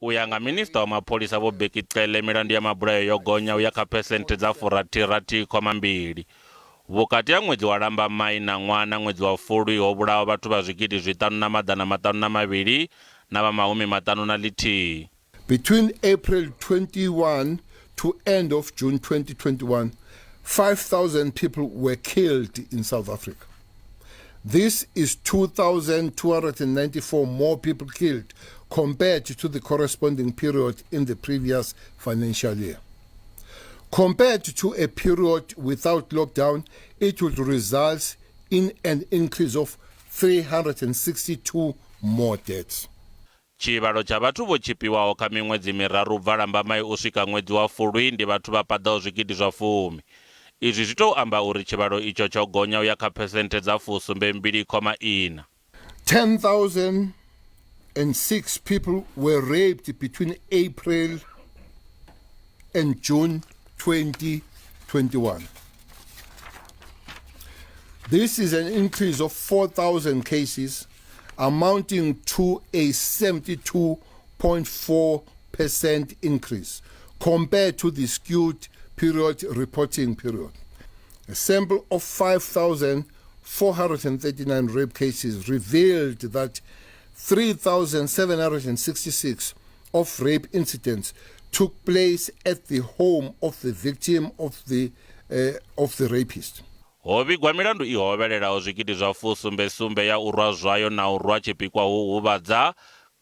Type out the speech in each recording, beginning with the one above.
U ya nga Minisiṱa wa Mapholisa Vho Bheki Cele, milandu ya mabulayo yo gonya u ya kha phesenthe dza 62.2. Vhukati ha ṅwedzi wa Lambamai ṋaṅwaha na ṅwedzi wa Fulwi ho vhulawa vhathu vha zwigidi zwiṱanu na maḓana maṱanu na mavhili na vha mahumi maṱanu na ḽithihi. Between April 21 to end of June 2021, 5,000 people were killed in South Africa. This is 2,294 more people killed compared to the corresponding period in the previous financial year. Compared to a period without lockdown, it would result in an increase of 362 more deaths. Tshivhalo tsha vhathu vho tshipiwaho kha miṅwedzi miraru u bva Lambamai u swika ṅwedzi wa Fulwi ndi vhathu vha paḓaho zwigidi zwa fumi. Izwi zwi tou amba uri tshivhalo itsho tsho gonya u ya kha phesenthe dza fusumbe mbili khoma ina. 10,006 people were raped between April and June 2021. This is an increase of 4,000 cases, amounting to a 72.4% increase compared to the skewed period reporting period. A sample of 5,439 rape cases revealed that 3,766 of rape incidents took place at the home of the victim of the, uh, of the rapist. Ho vhigwa milandu i hovhelelaho zwigidi zwa fusumbesumbe ya u rwa zwayo na u rwa tshipikwa hu huvhadza,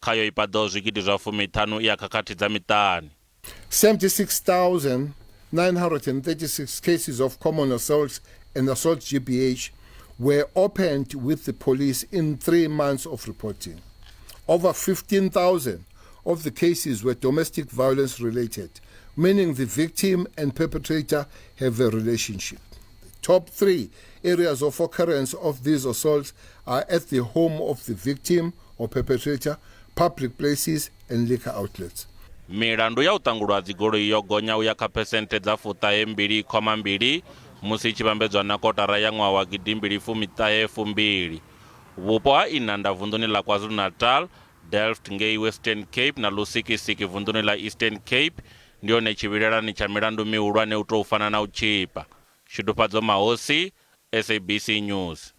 khayo i paḓaho zwigidi zwa fumiṱhanu i ya khakhathi dza miṱani. 76,936 cases of common assault and assault GBH were opened with the police in three months of reporting. Over 15,000 of the cases were domestic violence related, meaning the victim and perpetrator have a relationship. The top three areas of occurrence of these assaults are at the home of the victim or perpetrator, public places, and liquor outlets. Milandu ya u ṱangulwa ha dzigoloi yo gonya u ya kha phesenthe dza fuṱahe mbili khoma mbili musi i tshi vhambedzwa na kotara ya ṅwaha wa gidimbili fumiṱahe fumbili. Vhupo ha Inanda vunḓuni ḽa KwaZulu-Natal, Delft ngei Western Cape na Lusikisiki vunḓuni ḽa Eastern Cape ndi hone tshivhilelani tsha milandu mihulwane u tou fana na u tshipa. Shudufhadzo Mahosi, SABC News.